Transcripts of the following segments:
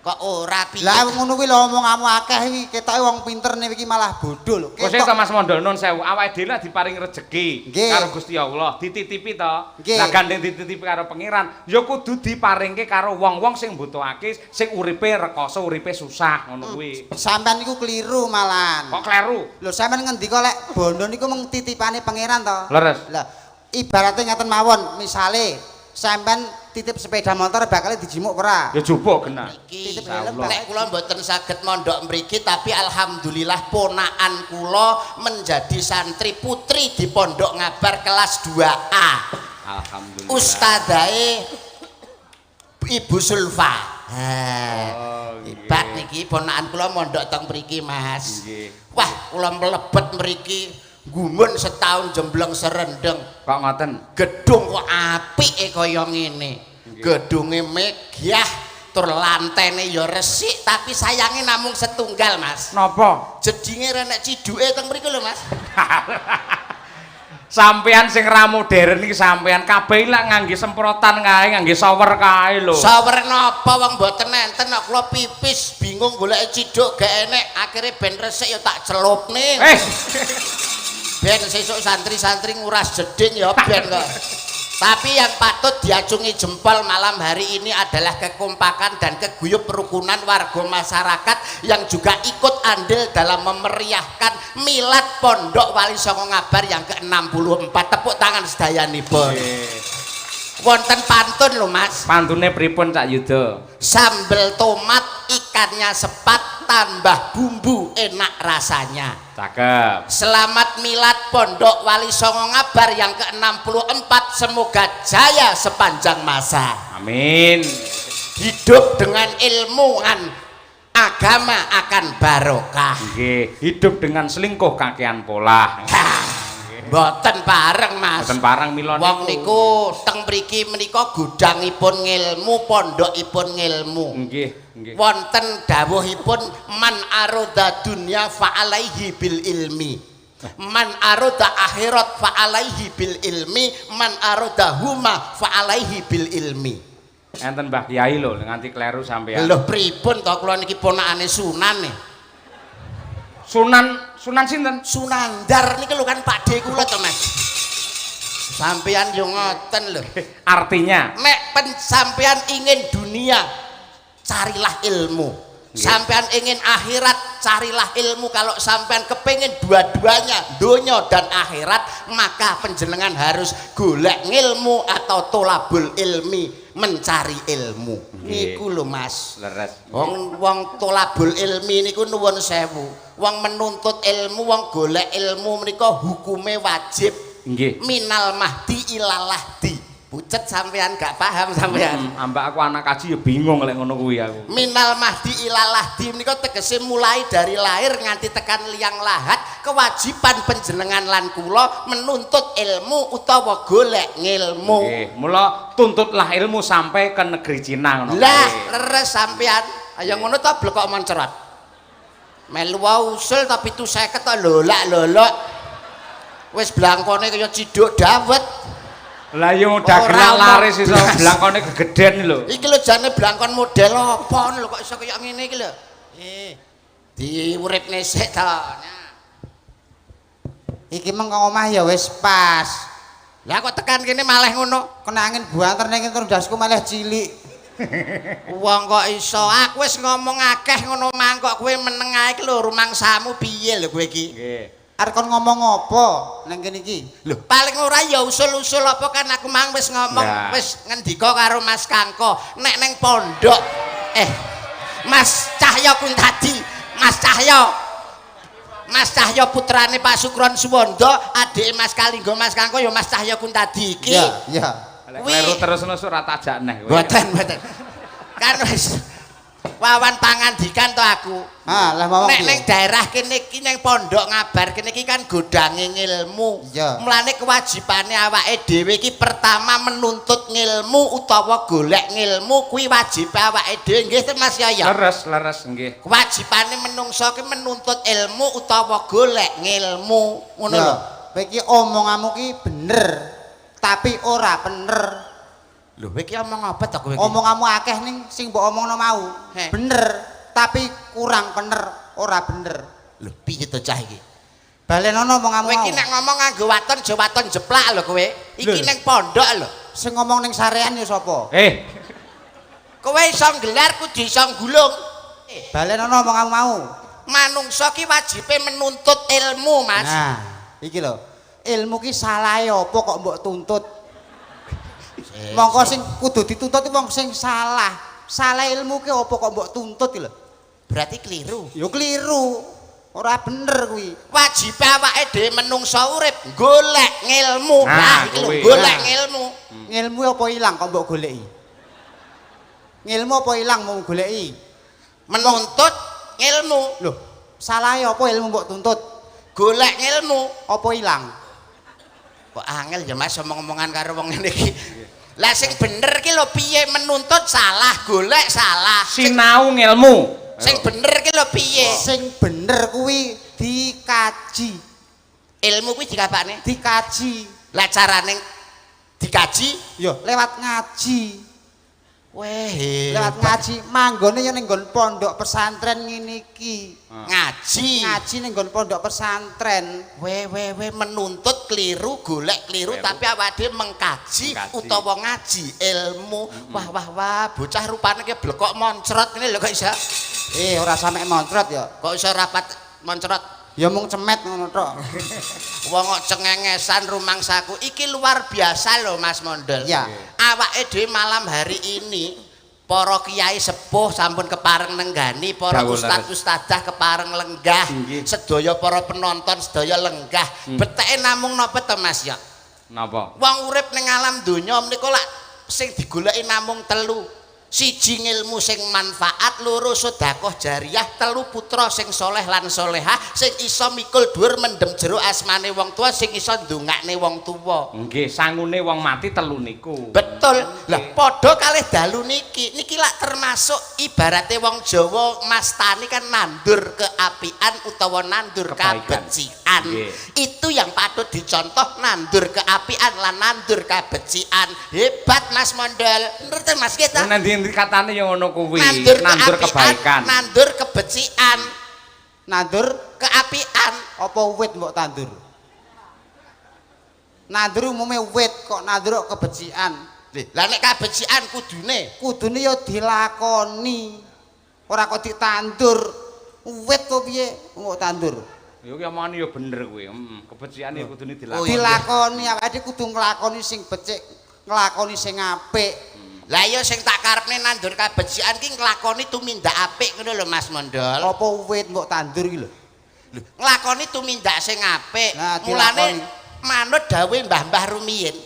Kok ora piye? Lah, ngono kuwi lho, omonganmu akeh iki ketoke wong pinter nih iki malah bodoh lho. Kok to, Mas Mondol, nun sewu, awake dhewe lak diparingi rejeki karo Gusti Allah, dititipi to. Nggih. Lah, gandeng dititipi karo Pangeran, ya kudu diparingke karo wong-wong sing mbutuhake, sing uripe rekoso, uripe susah ngono kuwi. Sampean niku kliru malahan. Kok kleru? Lho, sampean ngendika lek bondo niku mung titipane Pangeran to. Leres. Lah, ibaratnya ngaten mawon, misale sampean titip sepeda motor bakal dijimuk ora? Ya jupuk genah. Iki Titip helm. Nek kula mboten saged mondok mriki, tapi alhamdulillah ponakan kula menjadi santri putri di Pondok Ngabar kelas 2A. Alhamdulillah. Ustadae Ibu Sulfa. Ha. Oh, nggih. Hebat niki ponakan kula mondok teng mriki, Mas. Nggih. Wah, kula mlebet mriki gumun setahun jembleng serendeng. Kok ngoten? Gedung kok apike kaya ngene. Gedunge megah, tur lantene ya resik, tapi sayange namung setunggal, Mas. Napa? Jedinge renek ciduke teng mriku lho, Mas. Sampean sing ra modern iki, sampean kabeh lak ngangge semprotan kae, ngangge shower kae lho. Shower napa, wong mboten enten kok. Kula pipis bingung golek ciduk gak enek, akhire ben resik ya tak celupne. Eh, Ben sesuk santri-santri nguras jeding ya ben kok. Tapi yang patut diacungi jempol malam hari ini adalah kekompakan dan keguyup perukunan warga masyarakat yang juga ikut andil dalam memeriahkan milad Pondok Wali Songo Ngabar yang ke-64. Tepuk tangan sedayanipun. Wonten pantun lho, Mas. Pantune pripun, Cak Yuda? Sambel tomat ikannya sepat, tambah bumbu enak rasanya. Cakep. Selamat milad Pondok Wali Songo Ngabar yang ke-64, semoga jaya sepanjang masa. Amin. Hidup dengan ilmu an agama akan barokah. Nggih, hidup dengan selingkuh kakean polah. Mboten pareng, Mas. Mboten pareng mila. Wong niku teng mriki menika gudangipun ngilmu, pondokipun ngilmu. Nggih, nggih. Wonten dawuhipun man aroda dunya fa alaihi bil ilmi. Man aroda akhirat fa alaihi bil ilmi, man aroda huma fa alaihi bil ilmi. Enten Mbah Kiai lho, nganti kleru sampean. Lho, pripun to, kula niki ponakane Sunan nih. Sunan, Sunan sinten? Sunandar niki lho, kan Pakde kula to, Mas. Sampean yo ngoten lho. Artinya? Nek pen sampean ingin dunia, carilah ilmu. Sampean ingin akhirat, carilah ilmu. Kalau sampean kepingin dua-duanya, donya dan akhirat, maka penjenengan harus golek ilmu atau tolabul ilmi, mencari ilmu. Nggih. Niku lho, Mas. Leres. Wong wong tolabul ilmi niku, nuwun sewu. Wong menuntut ilmu, wong golek ilmu menika hukume wajib. Minal mahdi ilalahdi. Pucet sampean, gak paham sampean. Ambak aku anak kaji ya bingung lek ngono kuwi aku. Minal mahdi ilalahdi menika tegese mulai dari lahir nganti tekan liang lahat, kewajiban penjenengan lan kula menuntut ilmu utawa golek ngilmu. Nggih, mula tuntutlah ilmu sampai ke negeri Cina ngono Lah, kae. Leres sampean. Ayo ngono to, blekok moncrot. Melu wae usul tapi 750 to lolak-lolok. Wis blangkone kaya ciduk dawet. Lah yo Ora dagelan ono laris iso blas. Blangkone gegeden lho. Iki lho jane blangkon model apa lho, kok iso kaya ngene iki lho. Eh, diuripne sik to. Iki meng kok omah ya wis pas. Lah, kok tekan kene malah ngono? Kena angin buanter ning terus ndasku malah cilik. Wong kok iso, aku wis ngomong akeh ngono mang kok kowe meneng ae iki lho, rumangsamu piye lho kowe iki? Nggih. Arep kon ngomong apa nang kene iki? Lho, paling ora ya usul-usul apa, kan aku mang wis ngomong, Ya. wis ngendika karo Mas Kangko, nek neng pondok, eh, Mas Cahyo Kuntadi, Mas Cahyo. Mas Cahyo putrane Pak Sukron Suwondo, adike Mas Kalinggo, Mas Kangko ya Mas Cahyo Kuntadi iki. Iya, iya. Lek Kuwi- kleru terus ngono ora tak jak neh kowe. Mboten, mboten. Kan wis wawan pangandikan to aku. Ah, lah ngomong Nek piye? ning daerah kene iki, ning pondok Ngabar kene iki kan godange ngilmu. Iya. Mulane kewajibane awake dhewe iki pertama menuntut ngilmu utawa golek ngilmu, kuwi wajib awake dhewe, nggih to, Mas Yaya? Leres, leres nggih. Kewajibane menungso ki menuntut ilmu utawa golek ngilmu, ngono Ya, lho. kowe iki omonganmu ki bener, tapi ora bener. Lho, kowe iki omong apa to kowe iki? Omonganmu akeh ning sing mbok omongno mau. Heh. Bener, tapi kurang bener, ora bener. Lho, piye to cah iki? Balenono omonganmu Kowe iki mau. nek ngomong nganggo waton aja waton jeplak lho kowe. Iki Lho. ning pondok lho. Sing ngomong ning sarean ya sapa? Eh, Kowe iso nggelar kudu iso gulung. Balenono omonganmu mau. Manungsa ki wajibe menuntut ilmu, Mas. Nah, iki lho. Ilmu ki salahe apa kok mbok tuntut? Mongko sing kudu dituntut wong sing salah. Salah ilmu ki apa kok mbok tuntut iki lho? Berarti keliru. Ya keliru. Ora bener kuwi. Wajib awake dhewe menungsa urip golek ngilmu. Nah, Lah iki lho kuwi. golek Nah. ngilmu. Ngilmu apa ilang kok mbok goleki? Ngilmu apa ilang mau goleki? Menuntut ngilmu, Loh, salahe apa ilmu mbok tuntut? Golek ngilmu. Apa ilang? Kok angel ya Mas omong-omongan karo wong ngene iki. Lah sing bener ki lho piye, menuntut salah, golek salah. Sing, sinau ngilmu. sing bener ki lho piye? Sing bener kuwi dikaji. Ilmu kuwi dikapakne? Dikaji. Lah carane dikaji? Yo lewat ngaji. Weh, Lewat ngaji manggone ya ning nggon pondok pesantren ngene iki. Ngaji. Ngaji ning nggon pondok pesantren. Weh weh weh, menuntut keliru, golek keliru, Keliru. Tapi awake dhewe mengkaji, Mengkaji. Utawa ngaji ilmu. Wah wah wah, bocah rupane ki blekok moncrot ngene lho kok iso. Eh, ora sampe moncrot ya. Kok iso rapat moncrot? Ya mung cemet ngono tok. Wong kok cengengesan rumangsaku. Iki luar biasa lho Mas Mondol. Ya. Awake dhewe malam hari ini para kiai sepuh sampun kepareng nenggani, para Dawuh ustad leres. ustadzah kepareng lenggah, sedaya para penonton sedaya lenggah. Beteke namung napa to Mas ya? Napa? Wong urip ning alam donya menika lak sing digoleki namung telu. Siji ngilmu sing manfaat, loro sedekah jariyah, telu putra sing soleh lan solehah sing iso mikul dhuwur mendem jero asmane wong tua, sing iso ndongakne wong tuwa. Nggih, sangune wong mati telu niku. Betul. Lah padha kalih dalu niki. Niki lak termasuk ibarate wong Jawa mastani kan nandur keapian utawa nandur Kebaikan. kabecikan. Nggih. Itu yang patut dicontoh, nandur keapian lan nandur kabecikan. Hebat Mas Mondol. Ngerti Mas kita? Nanti katane ya ngono kuwi, Nandur, nandur keapian, kebaikan. Nandur kebecikan, Nandur keapian. Apa wit mbok tandur? Nandur umume wit kok nandur kok kebecikan. Lah nek kabecikan kudune Kudune ya dilakoni. Ora kok ditandur. Wit to piye mbok tandur? Ya kuwi omongane ya bener kuwi. Heeh, kebecikane ya kudune Oh, dilakoni. iya. Dilakoni, awake dhewe kudu nglakoni sing becik, nglakoni sing apik. Lah iya, sing tak karepne nandur kabecikan ki nglakoni tumindak apik ngono lho Mas Mondol. Apa wit mbok tandur iki lho? Nglakoni tumindak sing apik. Nah, Mulane dilakoni. Manut dawuhe mbah-mbah rumiyin.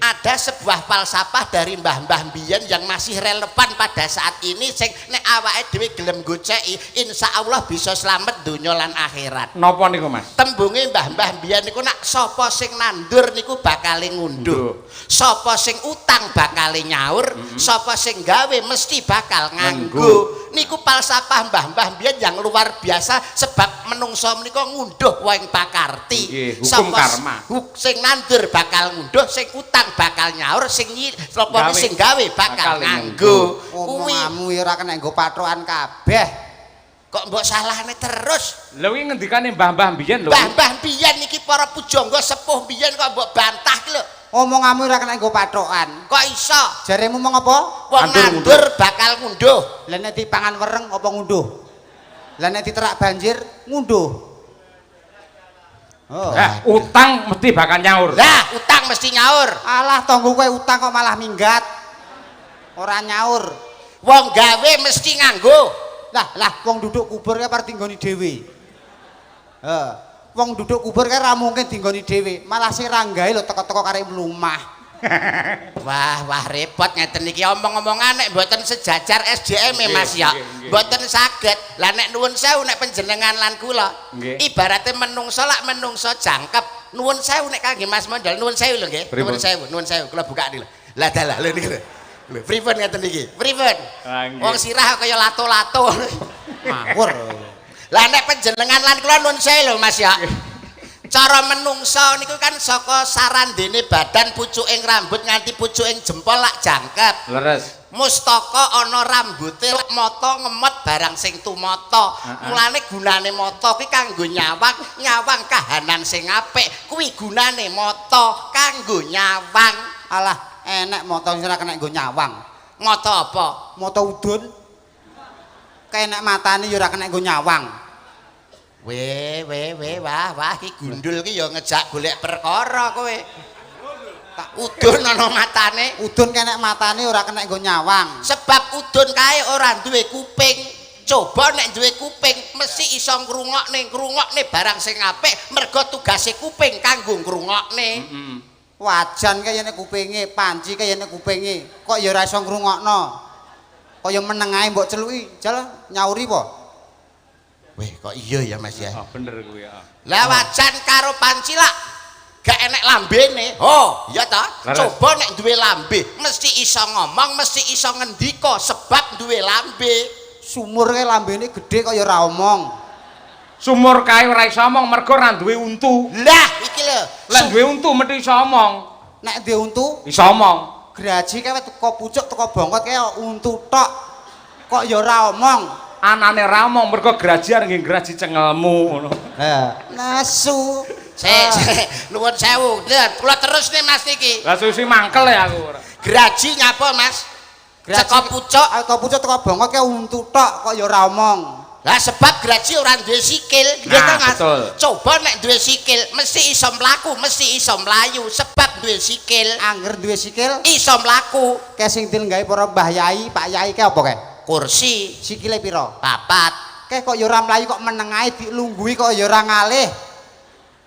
Ada sebuah falsafah dari mbah-mbah biyen yang masih relevan pada saat ini sing nek awake dhewe gelem goceki, insya Allah bisa slamet donya lan akhirat. Napa niku, Mas? Tembunge mbah-mbah biyen niku nak sapa sing nandur niku bakale ngunduh. Ngunduh. Sapa sing utang bakale nyaur, sapa sing gawe mesti bakal nganggo. Nganggo. Niku falsafah mbah-mbah biyen yang luar biasa sebab menungso menika ngunduh wohing pakarti. Nggih, hukum Sapa karma. Sing nandur bakal ngunduh, sing utang bakal nyaur, sing sapa Gawe. sing gawe bakal Bakal nganggo. Kuwi Omonganmu ya ora kena nggo pathokan kabeh. Kok mbok salahne terus? Lha kuwi ngendikane mbah-mbah biyen lho. Mbah-mbah biyen iki para pujangga sepuh biyen kok mbok bantah ki lho. Omonganmu ora kena nggo pathokan. Kok iso? Jaremu mong apa? Wong Nandur, nandur bakal ngunduh. Lah nek dipangan wereng apa ngunduh? Lah nek diterak banjir ngunduh. Oh. Eh, utang mesti bakal nyaur. Lah, utang mesti nyaur. Alah, tanggo kowe utang kok malah minggat. Ora nyaur. Wong gawe mesti nganggo. Lah, lah wong duduk kubur kae par dinggoni dhewe. Heeh. Wong duduk kubur kae ora mungkin dinggoni dhewe, malah sing ra gawe lho teko-teko karek mlumah. Wah, wah, repot ngeten iki omong-omongan nek mboten sejajar SDM -e, Mas ya. Nggih, nggih. Mboten saged. Lah nek nuwun sewu nek panjenengan lan kula, ibarate menungso lak menungso jangkep. Nuwun sewu nek kangge Mas Mondol, nuwun sewu lho nggih. Pripun? Nuwun sewu, nuwun sewu kula buka lho. Lah dalah lho niki lho. Lho, pripun ngeten iki? Pripun? Ah, nggih. Wong sirah kaya lato-lato. Ngawur. Lah nek panjenengan lan kula nuwun sewu lho Mas ya. Cara menungsa niku kan saka sarandene badan pucuking rambut nganti pucuking jempol lak jangkep. Leres. Mustaka ana rambute, mata ngemot barang sing tumata. Mulane gunane mata kuwi kanggo nyawang, nyawang kahanan sing apik. Kuwi gunane mata kanggo nyawang. Alah, enek mata sing ora kena nggo nyawang. Mata apa? Mata udun. Kenek matane ya ora kena nggo nyawang. We we we wah wah, iki gundul ki ya ngejak golek perkara kowe. Tak udun ana matane. Udun kenek matane ora kena nggo nyawang. Sebab udun kae ora duwe kuping. Coba nek duwe kuping mesti iso ngrungokne, ngrungokne barang sing apik, mergo tugase kuping kanggo ngrungokne. Wajan kaya nek kupinge, panci kaya nek kupinge, kok ya ora iso ngrungokno. Kaya meneng ae mbok celuki, jal nyauri po. Weh, kok iya ya Mas ya. Oh, bener kuwi ya. Lah wajan karo panci lak gak enek lambene. Oh, iya ta? Leres. Coba nek duwe lambe mesti iso ngomong, mesti iso ngendika sebab duwe lambe. Sumur kae lambene gedhe kok ya ora omong. Sumur kae ora iso omong mergo ora duwe untu. Lah iki lho. Lek duwe untu mesti iso omong. Nek duwe untu, Iso omong. Graji kae teko pucuk teko bongkot kae untu tok. Kok ya ora omong. Anane ora omong mergo graji arep nggih graji cengelmu ngono. Lah, nesu. Sik, sik, nuwun sewu. Lha, kula terus nih Mas niki. Lah suwi mangkel ya aku ora. Graji nyapa Mas? Graji- Teko pucuk. Ah, teko pucuk teko bongkot kae untu tok kok ya ora omong. Lah sebab graji ora duwe sikil, nggih Nah, to Mas? betul. Coba nek duwe sikil mesti iso mlaku, mesti iso mlayu sebab duwe sikil. Angger duwe sikil, Iso mlaku. Kae sing gawe para Mbah Yai, Pak Yai kae apa kae? Kursi Sikile pira? papat. Kae kok ya ora mlayu kok meneng ae dilungguhi kok ya ora ngalih.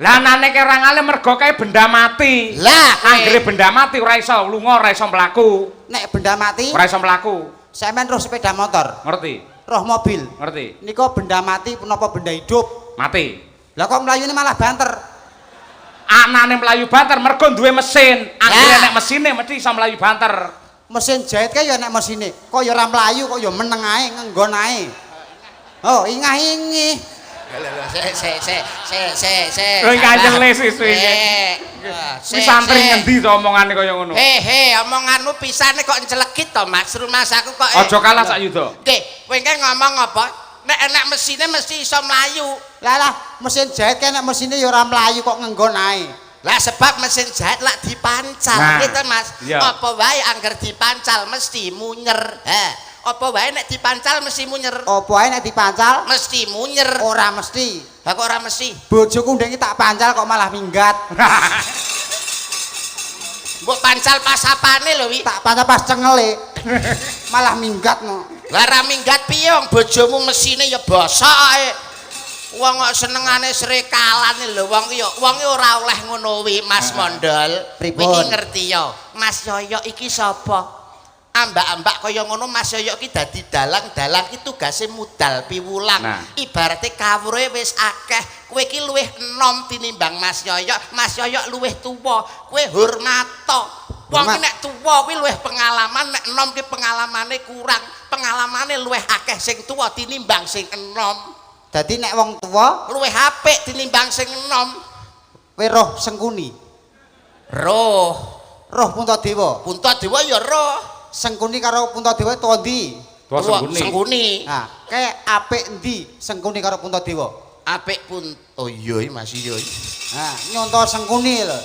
Lah anane kae ora ngalih mergo kae benda mati. Lah Anggere benda mati ora iso lunga, ora iso mlaku. Nek benda mati, Ora iso mlaku. Sampean roh sepeda motor, Ngerti? Roh mobil. Ngerti? Nika benda mati punapa benda hidup? Mati. Lah kok mlayune malah banter. Anane mlayu banter mergo duwe mesin. Anggere Lah. nek mesine mesti iso mlayu banter. Mesin jahit kae ya nek mesine. Kok ya ora mlayu kok ya meneng ae ngenggon ae. Oh, ingah-ingih. Lho lho, sik sik sik sik sik sik. Lho, iki anjele susu iki. Sik. Kuwi santri ngendi to omongane kaya ngono? He he, omonganmu pisane kok ncelekit to Mas, rumasaku kok. Aja kalah sak yuda. Nggih, kowe engke ngomong apa? Nek enek mesine mesti iso mlayu. Lah lah, mesin jahit kae nek mesine ya ora mlayu kok ngenggon ae. Lah sebab mesin jahit lak dipancal, Nah, gitu Mas. Iya. Apa wae angger dipancal mesti munyer. Ha, apa wae nek dipancal mesti munyer. Apa ae nek dipancal Mesti munyer. Ora mesti. Lah kok ora mesti? Bojoku ndengi tak pancal kok malah minggat. Mbok pancal pas apane lho wi? Tak pancal pas cengele. Malah minggat no. Lah ora minggat piye wong bojomu mesine ya bosok ae. Wong kok senengane srekalan lho wong ki ya wong ki ora oleh ngono wi Mas Mondol. Pripun? Iki ngerti ya. Mas Yoyo iki sapa? Ambak-ambak kaya ngono Mas Yoyo iki dadi dalang-dalang iki tugase mudal piwulang. Nah. Ibarate kawruhe wis akeh. Kowe iki luwih enom tinimbang Mas Yoyo. Mas Yoyo luwih tuwa. Kowe hormato. Wong ki Hormat. nek tuwa kuwi luwih pengalaman, nek enom ki pengalamane kurang. Pengalamane luwih akeh sing tuwa tinimbang sing enom. Dadi nek wong tuwa Luwih apik tinimbang sing enom. Kowe roh Sengkuni. Roh. Roh Puntadewa. Puntadewa ya roh. Sengkuni karo Puntadewa tuwa ndi? Tuwa Tuwa Sengkuni. Sengkuni. Nah, kae apik endi Sengkuni karo Puntadewa? Apik pun. Oh iya Mas, iya. Nah, nyonto Sengkuni lho.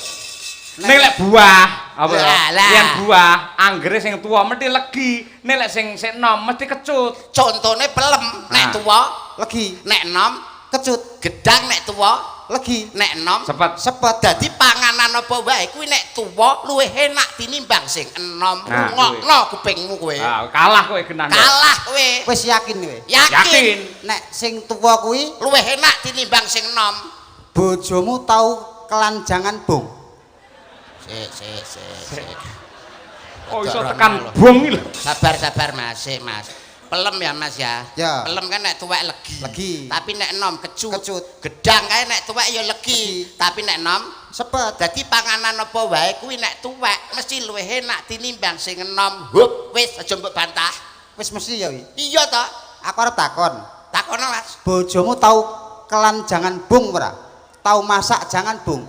Ning lek buah, apa ya? Lah, lah. Yen buah, anggere sing tuwa mesti legi, ning lek sing sik enom mesti kecut. Contone pelem nek Nah. tuwa, Legi, nek enom kecut, gedang nek tuwa, legi, nek enom Sepet. Sepet. Dadi panganan apa wae kuwi nek tuwa luwih enak tinimbang sing enom. Nah, Rungokno kupingmu kowe. Ah, kalah kowe genah. Kalah kowe. Wis yakin kowe? Yakin. Yakin. Nek sing tuwa kuwi Luwih enak tinimbang sing enom. Bojomu tau kelanjangan bung. Sik sik sik sik. Oh, iso Rono tekan lho. bong iki lho. Sabar sabar Mas, sik Mas. Pelem ya Mas ya. Ya. Pelem kan nek tuwek legi. Legi. Tapi nek enom kecut. Kecut. Gedang kae nek tuwek ya legi. Legi. Tapi nek enom Sepet. Dadi panganan apa wae kuwi nek tuwek mesti luwih enak tinimbang sing enom. Hup, wis aja mbok bantah. Wis mesti ya wi. Iya to? Aku arep takon. Takono Mas. Bojomu tau kelanjangan bung ora? Tau masak jangan bung.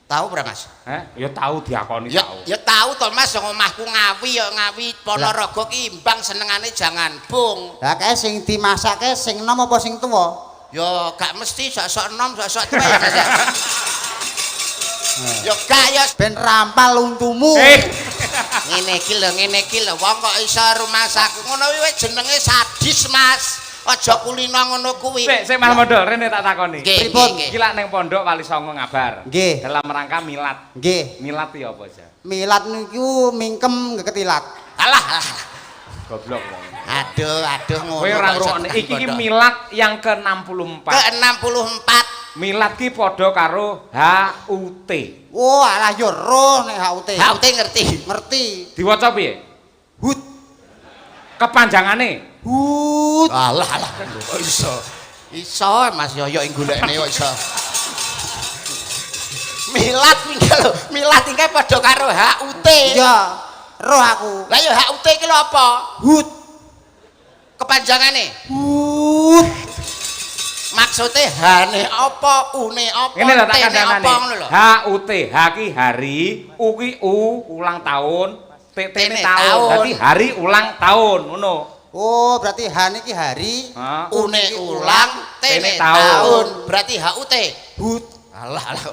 Tahu ora, Mas? Eh, ya tau diakoni Ya, tau. ya tau to, Mas, wong omahku Ngawi ya Ngawi Ponorogo ki imbang senengane jangan bung. Lah kae sing dimasake sing enom apa sing tuwa? Ya gak mesti sok-sok enom, sok-sok tuwa ya, Mas. Ya. Ya gak ya Ben rampal untumu. Eh, ngene iki lho, ngene iki lho, wong kok iso rumangsaku ngono kuwi jenenge sadis, Mas. Aja kulino ngono kuwi. Sik, sik Mas Mondol, rene tak takoni. Nggih, Pripun? nggih, nggih. Iki lak ning pondok Wali Songo ngabar. Nggih. Dalam rangka milad. Nggih. Milad iki apa aja? Milad niku mingkem ngeketilat. Alah, alah. Goblok wong. Aduh, aduh ngono. Kowe ora kok iso ngrungokne. tekan Iki ki pondok. Milad yang ke-64. Ke-64. Milad ki padha karo HUT. Oh, alah yo roh nek HUT. HUT ngerti. Ngerti. Diwaca piye? Hut. Kepanjangane? Hut. Alah, alah. Kok iso? Iso Mas Yoyo ing golekne kok iso. Milad kuwi lho, milad iki padha karo HUT. Iya, roh aku. Lah ya HUT iki lho apa? Hut. Kepanjangane? Hut. Maksude H-ne apa, U-ne apa, Ngene lho tak T-ne kandhanane. apa ngono lho. HUT, H ki hari, U ki U ulang tahun, T T T-ne ne tahun. tahun. Dadi hari ulang tahun ngono. Oh, berarti H niki hari, Hah? U-ne ulang, T-ne T-ne tahun. tahun. Berarti HUT. Hut. Alah alah.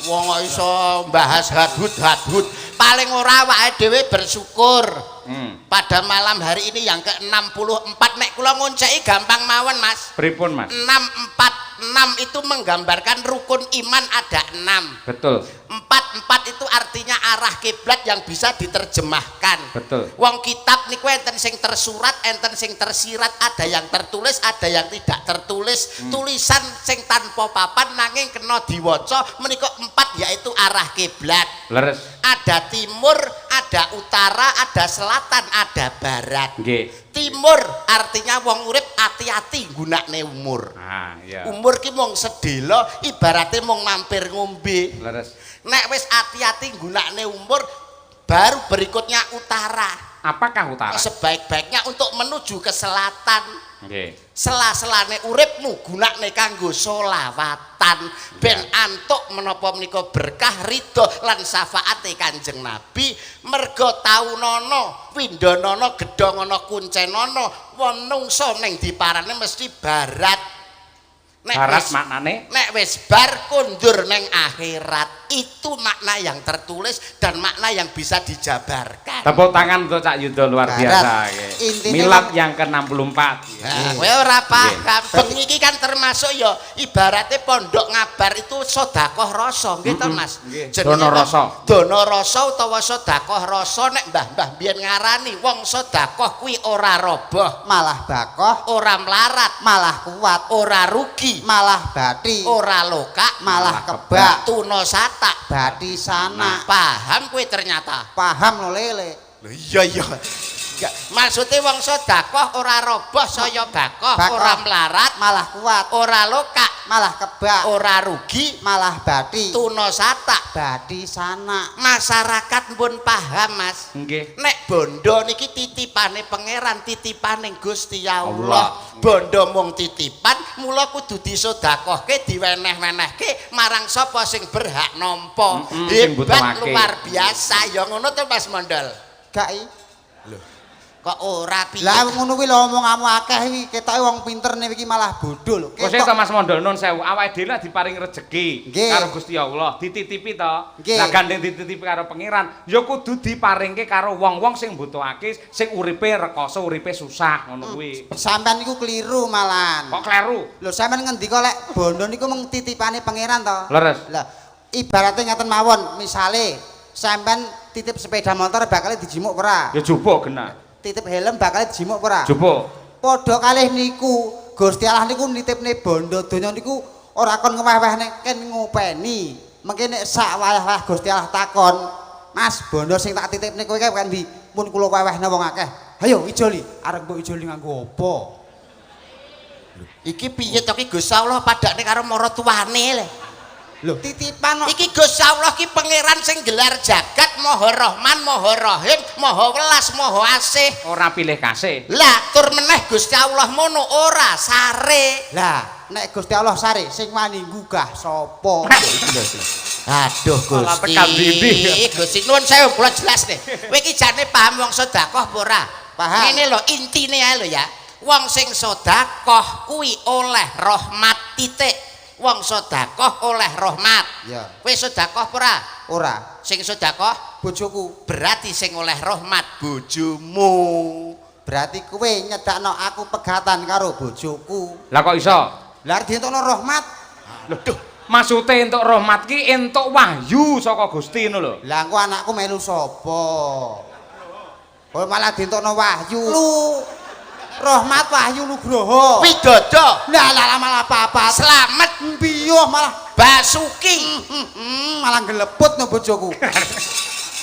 Wong kok iso bahas hadhut hadhut. Paling ora awake dhewe bersyukur. Pada malam hari ini yang ke-64 nek kula ngonceki gampang mawon, Mas. Pripun, Mas? 646 itu menggambarkan rukun iman ada 6. Betul. 4 4 itu artinya arah kiblat yang bisa diterjemahkan. Betul. Wong kitab niku enten sing tersurat, enten sing tersirat, ada yang tertulis, ada yang tidak tertulis. Tulisan sing tanpa papan nanging kena diwaca menika 4 yaitu arah kiblat. Leres. Ada timur, ada utara, ada selatan, ada barat. Nggih. Timur artinya wong urip ati-ati nggunakne umur. Ah, iya. Umur ki mung sedelo, ibarate mung mampir ngombe. Leres. Nek wis ati-ati nggunakne umur, baru berikutnya utara. Apakah utara? Sebaik-baiknya untuk menuju ke selatan. Nggih. Sela-selane uripmu gunakne kanggo solawatan ben antuk menapa menika berkah ridho lan syafaate Kanjeng Nabi, merga taunana windhanana gedhongana kuncenana menungso ning diparane mesti barat. Nek Barat wis- maknane? Nek wis bar kondur neng akhirat. Itu makna yang tertulis dan makna yang bisa dijabarkan. Tepuk tangan untuk Cak Yudo, luar Barat. biasa. Nggih. Intine Milad yang ke-64. Nah, kowe ora paham. Bengi iki kan termasuk ya ibaratnya pondok ngabar itu sedekah rasa, nggih to, Mas? Nggih. Jenenge Dono rasa. Dono rasa utawa sedekah rasa nek mbah-mbah biyen ngarani wong sedekah kuwi ora roboh, Malah bakoh, ora melarat, malah kuat, ora rugi, malah bati, ora lokak, malah kebak, tuna satak. Bati sana. Paham kowe ternyata. Paham lo lele. Lho iya iya. Enggak, maksudnya wong sedekah ora roboh saya bakoh, Bakoh. ora melarat, Malah kuat, ora lokak, malah kebak, ora rugi, malah bati, tuna satak. Bati sana. Masyarakat pun paham, Mas. Nggih. Nek bondo niki titipane pangeran, titipane Gusti Allah. Allah. Bondo mung titipan, mula kudu disedekahke, diweneh-wenehke marang sapa sing berhak nampa. Sing Hebat butuhake. luar biasa. Ya ngono to, Mas Mondol. Gak i. Kok ora piye? Lah ngono kuwi lho omonganmu akeh iki, ketoke wong pinter nih iki malah bodoh lho. Kok to Mas Mondol, nun sewu, awake dhewe lak diparingi rejeki Nggih. Karo Gusti Allah, dititipi to. Nggih. Lah gandeng dititipi karo pangeran, ya kudu diparingke karo wong-wong sing mbutuhake, sing uripe rekoso, uripe susah ngono kuwi. Sampean niku keliru malahan. Kok kleru? Lho sampean ngendika lek bondo niku mung titipane pangeran to. Leres. Lah ibaratnya ngaten mawon, misale sampean titip sepeda motor bakal dijimuk ora? Ya jupuk genah. Titip helm bakal dijimuk ora? Jupuk. Padha kalih niku, Gusti Allah niku nitipne bondo donya niku ora kon ngeweh-wehne ken ngopeni. Mengke nek sak wayah-wayah Gusti Allah takon, "Mas, bondo sing tak titipne kowe kae ndi?" "Pun kula wewehne wong akeh." "Hayo ijoli." "Arep mbok ijoli nganggo apa?" Iki piye to ki Gusti Allah padakne karo maratuwane le. Lho, titipan kok. Iki Gusti Allah ki pangeran sing gelar jagat, Maha Rahman, Maha Rahim, Maha Welas, Maha Asih. Ora pilih kasih. Lah tur meneh Gusti Allah mono ora sare. Lah, Nek Gusti Allah sare sing wani nggugah sapa? Aduh Malah Gusti. tekan ndi-ndi. Gusti nuwun sewu kula jelas nih. Kowe iki jane paham wong sedekah apa ora? Paham. Ngene lho intine ae lho ya. Wong sing sedekah kuwi oleh rahmat titik. Wong sedekah oleh rahmat. Ya. Kowe sedekah apa ora? Ora. Sing sedekah Bojoku. berarti sing oleh rahmat bojomu. Berarti kowe nyedakno aku pegatan karo bojoku. Lah kok iso? Lah arep dientokno rahmat. Lho, duh, maksude entuk rahmat ki entuk wahyu saka Gusti ngono lho. Lah engko anakku melu sapa? Kok malah dientokno wahyu. Lu Rahmat Wahyu Nugroho. Widodo, Lah lah lah, malah papat. Slamet, Piyuh malah Basuki. Malah geleput no bojoku.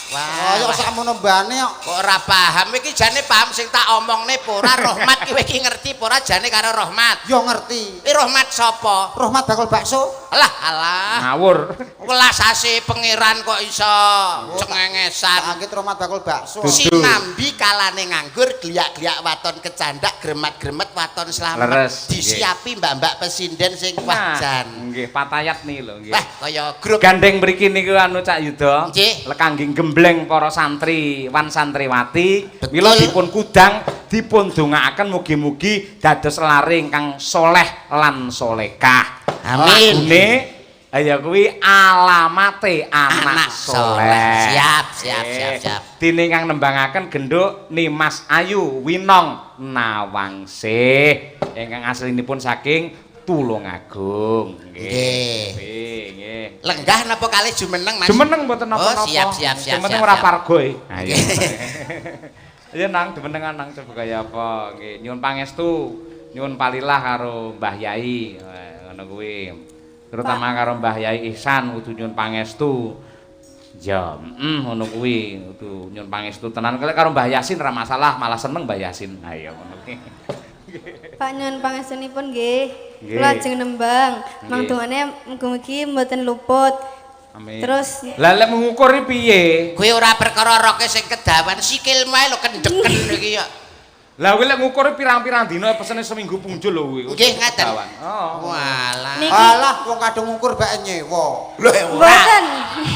Wah, Kaya sakmono mbane kok. kok ora paham iki jane paham sing tak omongne apa ora rahmat ki kowe iki ngerti apa ora jane karo rahmat. Yo ngerti. Iki rahmat sapa? Rahmat bakul bakso. Alah alah. Ngawur. Welas asih pangeran kok iso cengengesan. Tak anggit rahmat bakul bakso. Dudu. Sinambi kalane nganggur, gliak-gliak waton kecandak, gremat-gremet waton slamet. Leres, Disiapi mbak-mbak pesinden sing wah Nah, jan. nggih, patayat nih lho nggih. Wah, kaya grup. Gandeng mriki niku anu Cak Yuda. Nggih. Lekangge gembleng para santri wan santriwati. Betul. Mila dipun kudang, dipun dongaaken mugi-mugi dados lare ingkang soleh lan solekah. Amin. Lagune ya kuwi alamate anak, Anak soleh. soleh. Siap, siap, siap, siap. Dene ingkang nembangaken genduk Nimas Ayu Winong Nawangsih ingkang aslinipun saking Tulungagung. Nggih. Nggih, nggih. Lenggah napa kalih jumeneng, Mas? Jumeneng mboten napa-napa. Oh, siap, siap, siap. Jumeneng siap, ora siap. pargo e. Ayo. Iya nang jumenengan nang coba kaya apa. Nggih, nyuwun pangestu, nyuwun palilah karo Mbah Yai. Ngono kuwi. Terutama karo Mbah Yai Ihsan kudu nyuwun pangestu. Ya, ngono kuwi kudu nyuwun pangestu tenan. Kalau karo Mbah Yasin ora masalah, malah seneng Mbah Yasin. Ayo ngono kuwi. Pak nyuwun pangestunipun nggih. Nggih. Kula ajeng nembang. Mang Nggih. dongane mugi-mugi mboten luput. Amin. Terus lah lek mengukur iki piye? Kuwi ora perkara roke sing kedawan, sikilmu ae lho kendeken iki ya. Lah kuwi lek ngukur pirang-pirang dina pesene seminggu punjul lho kuwi. Nggih, ngaten. Kedawan. Oh. Walah. Niki- Alah wong kadung ngukur bae nyewa. Lho ora mboten.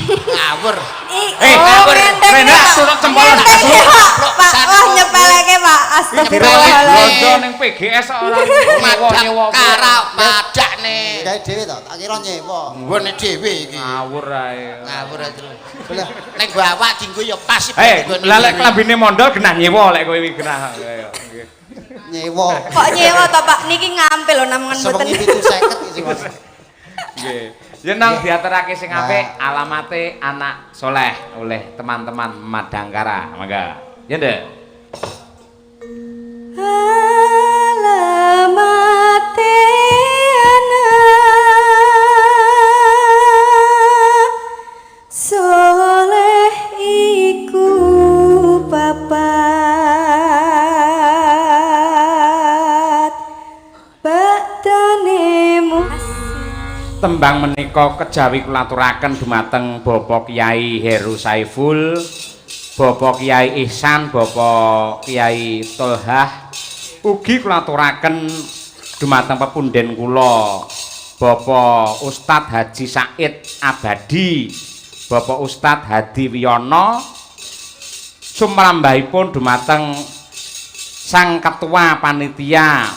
ngawur. Eh, Oh, ngawur. ngenteng Rena, Pak. sunuk cempolan. Ngenteng, Pak. Pak, wah nyepeleke Pak. Astagfirullahaladzim. Londo ning PGS ora Madang nyewa-nyewa. kara padakne. Gawe dhewe to, tak kira nyewa. Nggone dhewe iki. Ngawur ae. Ngawur ae terus. Lah Nek nggo awak dienggo ya pas iki Eh, nggone lah lek dhewe. klambine mondol genah nyewa lek kowe iki genah. Ayo, nggih. nyewa. Kok nyewa to Pak? Niki ngampil lho namungan mboten. Sewengi 750 iki Mas. Nggih. Ya nang diaturake sing apik Nah. alamate anak soleh oleh teman-teman Madangkara. Mangga. Ya ndek. Alamate anak soleh iku papat badane mu Tembang menika kejawi kula aturaken dumateng Bapak Kyai Heru Saiful, Bapak Kyai Ihsan, Bapak Kyai Tolhah. Ugi kula aturaken dumateng pepunden kula Bapak Ustadz Haji Said Abadi, Bapak Ustadz Hadi Wiyono, sumrambahipun dumateng Sang Ketua Panitia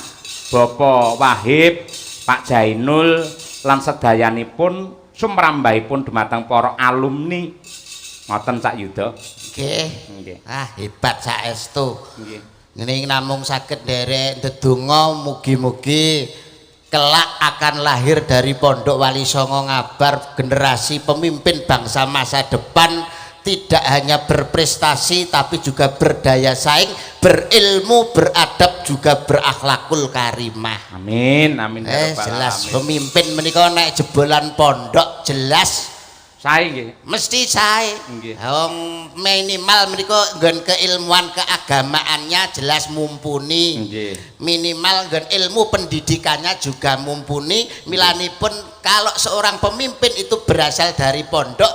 Bapak Wahib, Pak Jainul lan sedayanipun sumrambahipun dumateng para alumni. Ngoten Cak Yuda. Nggih. Nggih. Ah, hebat saestu. Nggih. Ngene namung saged nderek ndedonga mugi-mugi kelak akan lahir dari Pondok Wali Songo Ngabar generasi pemimpin bangsa masa depan, tidak hanya berprestasi tapi juga berdaya saing, berilmu, beradab, juga berakhlakul karimah. Amin, amin ya rabbal Jelas alamin. pemimpin menika nek jebolan pondok jelas Sae nggih. mesti sae. Nggih. Wong minimal menika nggon keilmuan keagamaannya jelas mumpuni. Nggih. Minimal nggon ilmu pendidikannya juga mumpuni. Milanipun kalau seorang pemimpin itu berasal dari pondok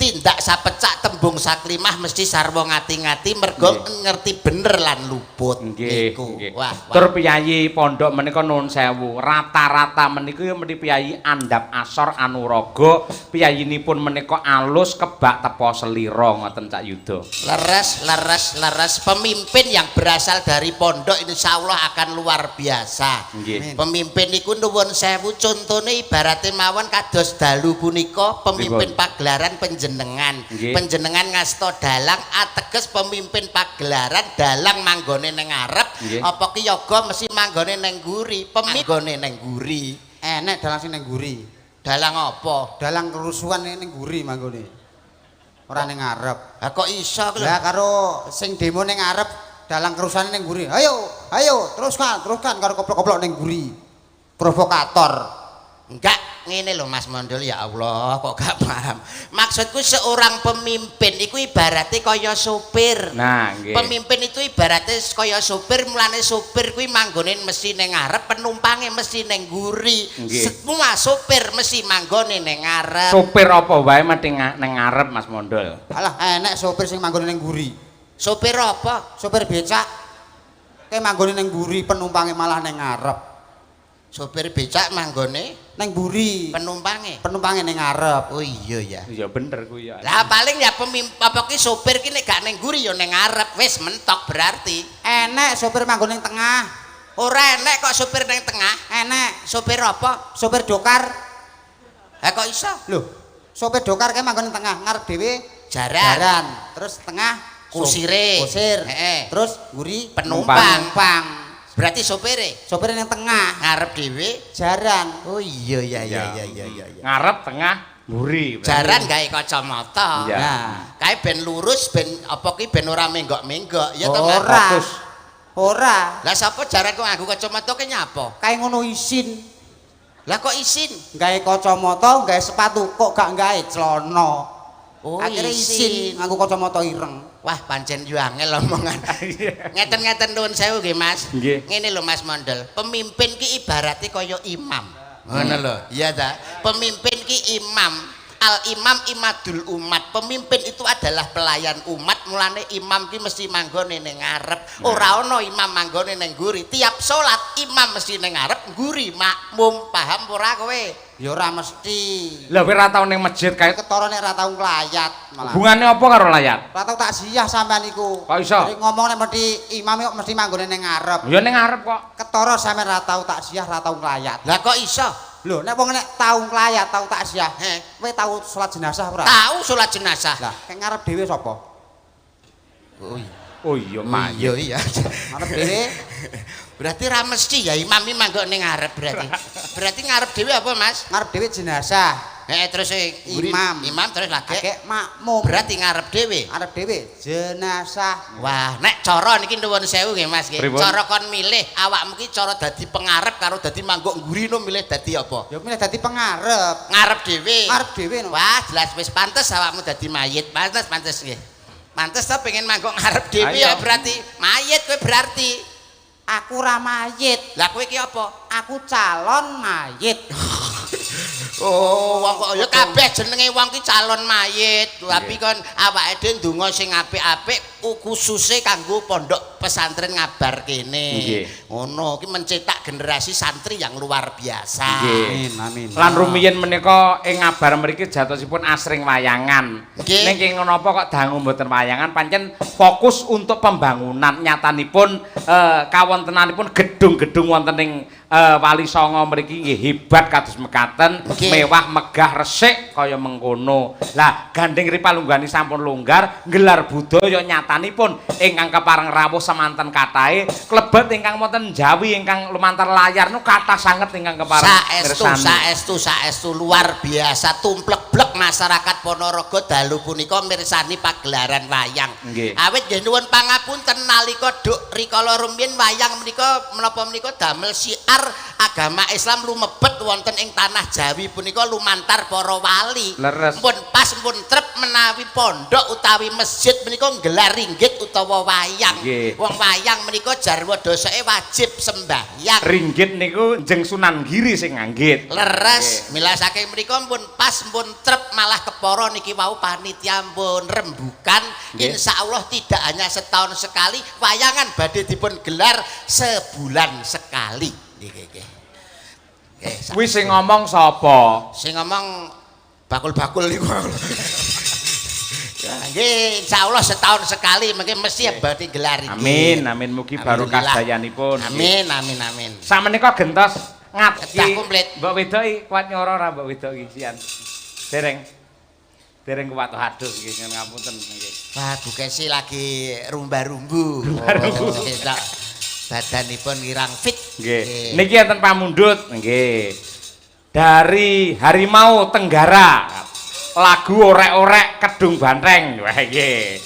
Tindak sapecak tembung saklimah mesti sarwa ngati-ngati mergo ngerti bener lan luput. Nggih, Niku. nggih. Wah, wah. Tur piyayi pondok menika nuwun sewu, rata-rata menika ya meni piyayi andhap asor anuraga, piyayinipun menika alus kebak tepa selira ngoten, Cak Yuda. Leres, leres, leres. Pemimpin yang berasal dari pondok insya Allah akan luar biasa. Nggih. Pemimpin niku nuwun sewu, contone ibarate mawon kados dalu punika pemimpin Pripun? Pagelaran panjenengan. Nggih. Panjenengan ngasta dalang, ateges pemimpin pagelaran dalang manggone ning ngarep, apa ki yoga mesti manggone ning mburi, pemimpin ning mburi. Enek dalang sing ning mburi. Dalang apa? Dalang kerusuhan ning mburi manggone. Ora ning ngarep. Lah kok iso lho? Lah karo sing demo ning ngarep, dalang kerusuhan ning mburi. Ayo, ayo, teruskan, teruskan karo koplok-koplok ning mburi. Provokator. Enggak, ngene lho, Mas Mondol, ya Allah kok gak paham. Maksudku seorang pemimpin iku ibaratnya kaya sopir. Nah, nggih. Pemimpin itu ibaratnya kaya sopir, mulane sopir kuwi manggone mesti ning ngarep, penumpange mesti ning mburi. Semua sopir mesti manggone ning ngarep. Sopir apa wae mesti ning ngarep, Mas Mondol. Alah, enek sopir sing manggone ning mburi. Sopir apa? Sopir becak kae manggone ning mburi, penumpange malah ning ngarep. Sopir becak manggone ning mburi, penumpange. Penumpange ning ngarep. Oh iya ya. Ya bener kuwi ya. Lah paling ya pemimpin apa ki sopir ki nek gak ning mburi ya ning ngarep, wis mentok berarti. Enek sopir manggon ning tengah. Ora enek kok sopir ning tengah. Enek. Sopir apa? Sopir dokar. Ha kok iso? Lho, sopir dokar kae manggon ning tengah, ngarep dhewe Jaran. jaran, terus tengah Kusire. Kusir. Heeh. Terus mburi Penumpang. Penumpang. Berarti sopire Sopir ning tengah, ngarep dhewe. Jaran. Oh iya ya ya ya ya ya. Ya. Ngarep, tengah, mburi. Jaran gawe kacamata. Iya. Nah, Kae ben lurus, ben apa ki ben ora menggok-menggok ya to, Mas? Ora. Fokus. Ora. Lah sapa jaran kok nganggo kacamata ki nyapa? Kae ngono isin. Lah kok isin? Gawe kacamata, gawe sepatu, kok gak gawe celana. Oh, akhirnya isin nganggo kacamata ireng. Wah, pancen yo angel omongan. Ngeten-ngeten, nuwun sewu nggih, Mas. Nggih. Ngene lho, Mas Mondol, pemimpin ki ibarate kaya imam. Ngono lho. Iya ta? Pemimpin ki imam. Al imam imadul umat. Pemimpin itu adalah pelayan umat. Mulane imam ki mesti manggone ning ngarep. Ora ana imam manggone ning mburi. Tiap salat imam mesti ning ngarep, mburi makmum. Paham ora kowe? Ya ora mesti. Lah kowe ora tau ning masjid kae? Ketara nek ora tau nglayat malah. Hubungane apa karo layat? Ora tau takziah sampean iku. Kok iso? Jadi ngomong nek mesti imam kok mesti manggone ning ngarep. Ya ning ngarep kok. Ketara sampean ora tau takziah, ora tau nglayat. Lah kok iso? Lho, nek wong nek tau nglayat, tau takziah, Heh. kowe tau salat jenazah ora? Tau salat jenazah. Lah, kek ngarep dhewe sapa? Oh iya. Oh iya, Oh mayit. iya iya. Ngarep dhewe. Berarti ra mesti ya imam iki manggon ning ngarep berarti. Berarti ngarep dhewe apa, Mas? Ngarep dhewe jenazah. Heeh, terus sing mburi Imam. Imam terus lagi Agek makmum. Berarti ngarep dhewe. Ngarep dhewe jenazah. Wah, nek cara niki nuwun sewu nggih, Mas, nggih. Pripun? Cara kon milih awakmu ki cara dadi pengarep karo dadi mangguk mburi no milih dadi apa? Ya milih dadi pengarep. Ngarep dhewe. Ngarep dhewe no. Wah, jelas wis pantes awakmu dadi mayit. Pantes, pantes nggih. Pantes to pengen mangguk ngarep dhewe Ayo. ya berarti mayit kowe berarti. Aku ora mayit. Lah kowe ki apa? Aku calon mayit. Oh, wong kok ya kabeh jenenge wong ki calon mayit. Tapi kon awake dhewe ndonga sing apik-apik khususe kanggo pondok pesantren Ngabar kene. Nggih. Ngono ki mencetak generasi santri yang luar biasa. Nggih. Amin, amin. Lan rumiyin menika ing Ngabar mriki jatosipun asring wayangan. Nggih. Ning kenging napa kok dangu mboten wayangan, pancen fokus untuk pembangunan, nyatanipun kawontenanipun gedung-gedung wonten ing Wali Songo mriki nggih hebat kados mekaten, Nggih. Mewah megah resik kaya mengkono. Lah gandeng ripalunggani sampun longgar nggelar budaya, nyatanipun ingkang kepareng rawuh semanten kathahe klebet ingkang wonten Jawi ingkang lumantar layar nu kathah sanget ingkang kepareng Saestu, mirsani. Saestu, saestu, luar biasa tumplek-blek masyarakat Ponorogo dalu punika mirsani pagelaran wayang. Nggih. Awit nggih nuwun pangapunten, nalika duk rikala rumiyin wayang menika menapa menika damel syiar agama Islam lumebet wonten ing tanah Jawi. punika lumantar para wali. Leres. Pun pas pun trep menawi pondok utawi masjid menika nggelar ringgit utawa wayang. Nggih. Wong wayang menika jarwa dosake wajib sembahyang. Ringgit niku Jeng Sunan Giri sing nganggit. Leres, mila saking mriku pun pas pun trep malah kepara niki wau panitia pun rembukan. Nggih. Insyaallah tidak hanya setahun sekali, wayangan badhe dipun gelar sebulan sekali. Nggih, nggih. Nggih, Kuwi sing ngomong sapa? Sing ngomong bakul-bakul niku. Ya, nggih, insyaallah setahun sekali mungkin mesti badhe gelar iki. Amin, amin, mugi barokah Alhamdulillah. dayanipun. Amin, amin, amin. Samenika gentos ngat Kedah komplit. Mbok wedok iki kuat nyoro ora, mbok wedok iki sian? Dereng. Dereng kuat. Aduh, nggih, nyuwun ngapunten nggih. Wah, Bu Kesi lagi rumba-rumbu. Rumba-rumbu. Oh, ketok badanipun kirang fit. Nggih. Niki enten pamundhut nggih. Dari Harimau Tenggara. Lagu Orek-orek Kedung Banteng. Wah, nggih.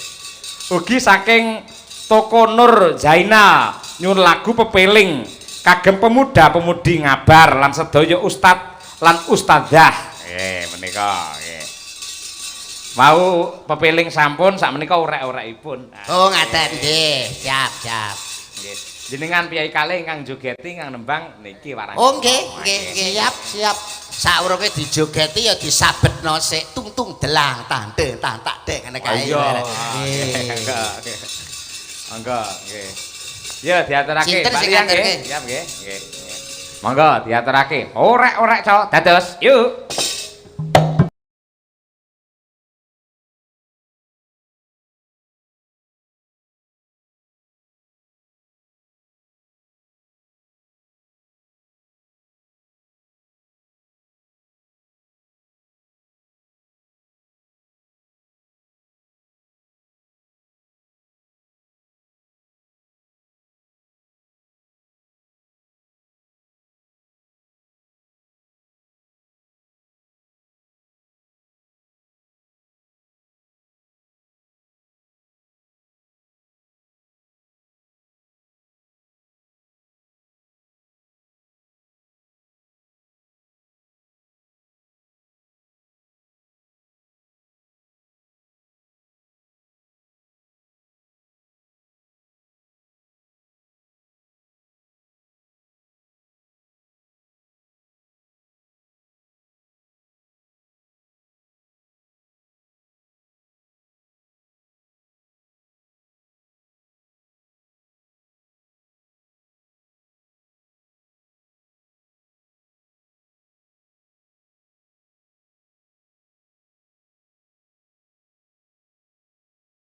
Ugi saking Toko Nur Zainal nyuwun lagu Pepeling kagem pemuda-pemudi Ngabar lan sedaya ustad lan ustadzah. Nggih, menika nggih. Mau Pepeling sampun, sak menika orek-orekipun. Oh, ngaten nggih. Siap, siap. Nggih. Jenengan piyai kalih ingkang jogeti, ingkang nembang niki warang. Oh, nggih, nggih, nggih. Siap, siap. Saurunge dijogeti ya disabetno sik, tung tung delang tante tan tak dek ngene kae. Iya. Nggih. Monggo, nggih. Monggo, nggih. Ya diaturake. Sinten Pak sing Liang, ngaturke? nggih. Siap nggih. Nggih. Monggo diaturake. Orek-orek, cok. Dados. Yuk.